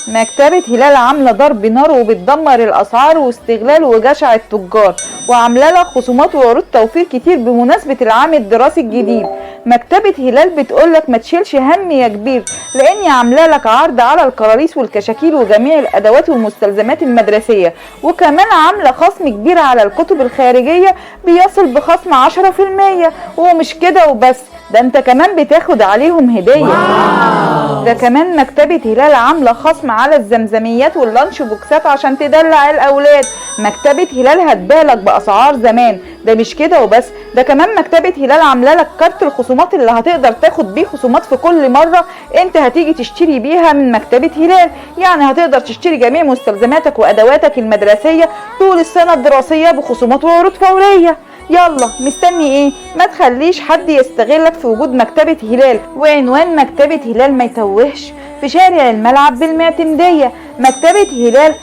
مكتبة هلال عاملة ضرب نار وبتدمر الأسعار واستغلال وجشع التجار، وعاملة لك خصومات وعروض توفير كتير بمناسبة العام الدراسي الجديد. مكتبة هلال بتقولك ما تشيلش هم يا كبير، لاني عاملة لك عرض على الكراريس والكشاكيل وجميع الادوات والمستلزمات المدرسية، وكمان عاملة خصم كبير على الكتب الخارجية بيصل بخصم 10%. ومش كده وبس، ده انت كمان بتاخد عليهم هدية. ده كمان مكتبة هلال عاملة خصم على الزمزميات وال lunch box ات عشان تدلع الأولاد. مكتبة هلال هتبالك بأسعار زمان. ده مش كده وبس، ده كمان مكتبة هلال عاملة لك كارت الخصومات اللي هتقدر تاخد بيه خصومات في كل مرة انت هتيجي تشتري بيها من مكتبة هلال. يعني هتقدر تشتري جميع مستلزماتك وأدواتك المدرسية طول السنة الدراسية بخصومات وعروض فورية. يلا مستني ايه؟ ما تخليش حد يستغلك في وجود مكتبة هلال. وعنوان مكتبة هلال ما يتوهش، في شارع الملعب بالمعتمدية. مكتبة هلال